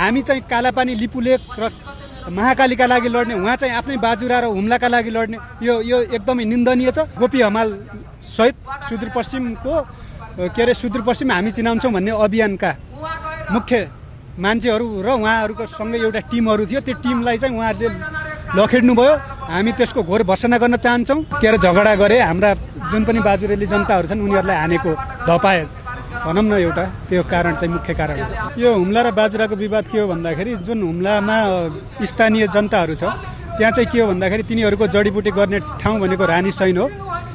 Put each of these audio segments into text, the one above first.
हामी चाहिँ कालापानी लिपुलेक र महाकालीका लागि लड्ने, उहाँ चाहिँ आफ्नै बाजुरा र हुम्लाका लागि लड्ने, यो एकदमै निन्दनीय छ। गोपी हमाल सहित सुदूरपश्चिमको सुदूरपश्चिम हामी चिनाउँछौँ भन्ने अभियानका मुख्य मान्छेहरू र उहाँहरूको सँगै एउटा टिमहरू थियो। त्यो टिमलाई चाहिँ उहाँहरूले लखेड्नुभयो। हामी त्यसको घोर भर्त्सना गर्न चाहन्छौँ। झगडा गरे, हाम्रा जुन पनि बाजुरेली जनताहरू छन् उनीहरूलाई हानेको धपाए भनौँ न, एउटा त्यो कारण चाहिँ मुख्य कारण हो। यो हुम्ला र बाजुराको विवाद के हो भन्दाखेरि, जुन हुम्लामा स्थानीय जनताहरू छ त्यहाँ चाहिँ के हो भन्दाखेरि तिनीहरूको जडीबुटी गर्ने ठाउँ भनेको रानी सैन हो।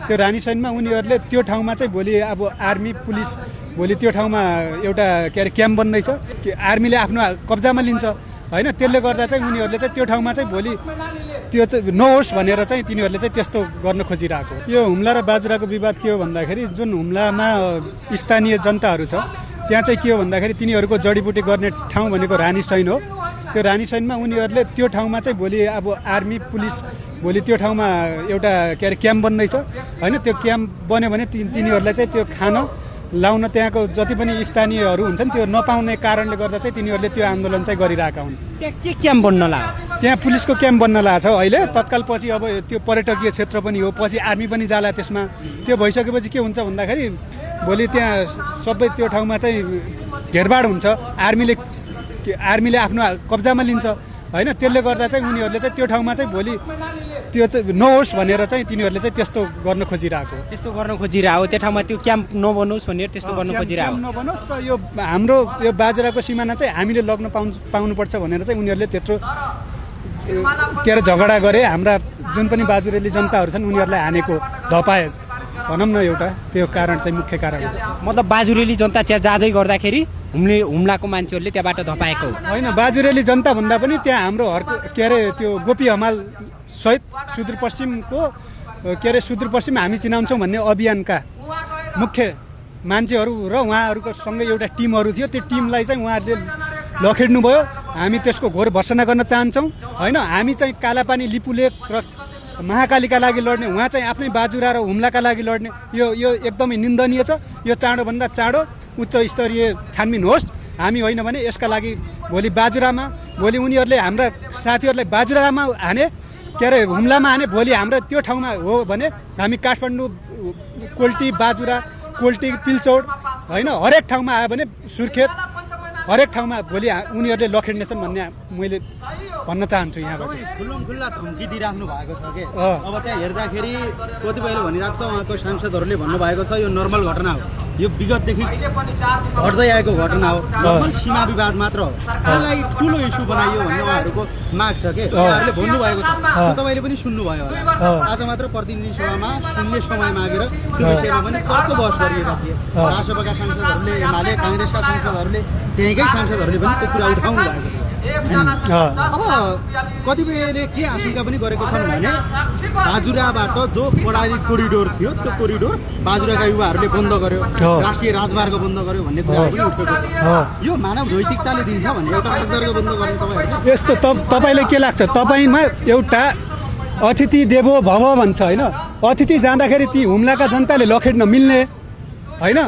त्यो रानी सैनमा उनीहरूले त्यो ठाउँमा चाहिँ भोलि अब आर्मी पुलिस भोलि त्यो ठाउँमा एउटा क्याम्प बन्दैछ, आर्मीले आफ्नो कब्जामा लिन्छ होइन। त्यसले गर्दा चाहिँ उनीहरूले चाहिँ त्यो ठाउँमा चाहिँ भोलि त्यो चाहिँ नहोस् भनेर चाहिँ तिनीहरूले चाहिँ त्यस्तो गर्न खोजिरहेको। यो हुम्ला र बाजुराको विवाद के हो भन्दाखेरि, जुन हुम्लामा स्थानीय जनताहरू छ त्यहाँ चाहिँ के हो भन्दाखेरि तिनीहरूको जडीबुटी गर्ने ठाउँ भनेको रानी सैन हो। त्यो रानी सैनमा उनीहरूले त्यो ठाउँमा चाहिँ भोलि अब आर्मी पुलिस भोलि त्यो ठाउँमा एउटा क्याम्प बन्दैछ होइन। त्यो क्याम्प बन्यो भने तिनीहरूलाई चाहिँ त्यो खान लाउन त्यहाँको जति पनि स्थानीयहरू हुन्छन् त्यो नपाउने कारणले गर्दा चाहिँ तिनीहरूले त्यो आन्दोलन चाहिँ गरिरहेका हुन्। त्यहाँ के क्याम्प बन्न लाग्यो? त्यहाँ पुलिसको क्याम्प बन्न लागेको छ अहिले तत्काल। पछि अब त्यो पर्यटकीय क्षेत्र पनि हो, पछि आर्मी पनि जाला त्यसमा। त्यो भइसकेपछि के हुन्छ भन्दाखेरि भोलि त्यहाँ सबै त्यो ठाउँमा चाहिँ घेरबाड हुन्छ, आर्मीले आफ्नो कब्जामा लिन्छ होइन। त्यसले गर्दा चाहिँ उनीहरूले चाहिँ त्यो ठाउँमा चाहिँ भोलि त्यो चाहिँ नहोस् भनेर चाहिँ तिनीहरूले चाहिँ त्यस्तो गर्न खोजिरहेको। त्यस्तो गर्न खोजिरहेको त्यो ठाउँमा त्यो क्याम्प नबनोस् भनेर त्यस्तो गर्न खोजिरहेको। नबनोस् र यो हाम्रो यो बाजुराको सिमाना चाहिँ हामीले लग्न पाउनुपर्छ भनेर चाहिँ उनीहरूले त्यत्रो झगडा गरे, हाम्रा जुन पनि बाजुरेली जनताहरू छन् उनीहरूलाई हानेको धपाए भनौँ न, एउटा त्यो कारण चाहिँ मुख्य कारण हो। मतलब बाजुरेली जनता त्यहाँ जाँदै गर्दाखेरि हुम्लाको मान्छेहरूले त्यहाँबाट धपाएको होइन। बाजुरेली जनता भन्दा पनि त्यहाँ हाम्रो त्यो गोपी हमाल सहित सुदूरपश्चिमको सुदूरपश्चिम हामी चिनाउँछौँ भन्ने अभियानका मुख्य मान्छेहरू र उहाँहरूको सँगै एउटा टिमहरू थियो। त्यो टिमलाई चाहिँ उहाँहरूले लखेड्नुभयो। हामी त्यसको घोर भर्त्सना गर्न चाहन्छौँ होइन। हामी चाहिँ कालापानी लिपुलेक र महाकालीका लागि लड्ने, उहाँ चाहिँ आफ्नै बाजुरा र हुम्लाका लागि लड्ने, यो एकदमै निन्दनीय छ। यो चाँडोभन्दा चाँडो उच्च स्तरीय छानबिन होस्। हामी होइन भने यसका लागि भोलि बाजुरामा भोलि उनीहरूले हाम्रा साथीहरूलाई बाजुरामा हाने हुम्लामा हाने, भोलि हाम्रो त्यो ठाउँमा हो भने हामी काठमाडौँ कोल्टी बाजुरा कोल्टी पिल्चौड होइन हरेक ठाउँमा आयो भने सुर्खेत हरेक ठाउँमा भोलि उनीहरूले लखेड्नेछन् भन्ने मैले भन्न चाहन्छु। यहाँबाट खुल्ला धम्की दिइराख्नु भएको छ कि अब त्यहाँ हेर्दाखेरि कतिपयले भनिरहेको छ, उहाँको सांसदहरूले भन्नुभएको छ यो नर्मल घटना हो, यो विगतदेखि घट्दै आएको घटना हो, नर्मल सीमा विवाद मात्र हो, यसलाई ठुलो इस्यु बनाइयो भन्ने उहाँहरूको माग छ कि उहाँहरूले भन्नुभएको छ। तपाईँले पनि सुन्नुभयो होला, आज मात्र प्रतिनिधि सभामा सुन्ने समय मागेर त्यो विषयमा पनि चर्को बहस गरिएका थिए। राष्ट्रपतिका सांसदहरूले, एमाले काङ्ग्रेसका सांसदहरूले, त्यहीँकै सांसदहरूले पनि त्यो कुरा उठाउनु भएको छ। अब कतिपयले के आशंका पनि गरेको छन् भने बाजुराबाट जो बडाली कोरिडोर थियो त्यो कोरिडोर बाजुराका युवाहरूले बन्द गर्यो, राष्ट्रिय राजमार्ग बन्द गर्यो भन्ने कुरा पनि उठेको छ। यो मानव नैतिकताले दिन्छ भने एउटा राजमार्ग बन्द गर्ने तपाईँ यस्तो तपाईँलाई के लाग्छ? तपाईँमा एउटा अतिथि देवो भव भन्छ होइन। अतिथि जाँदाखेरि ती हुम्लाका जनताले लखेड्न मिल्ने होइन।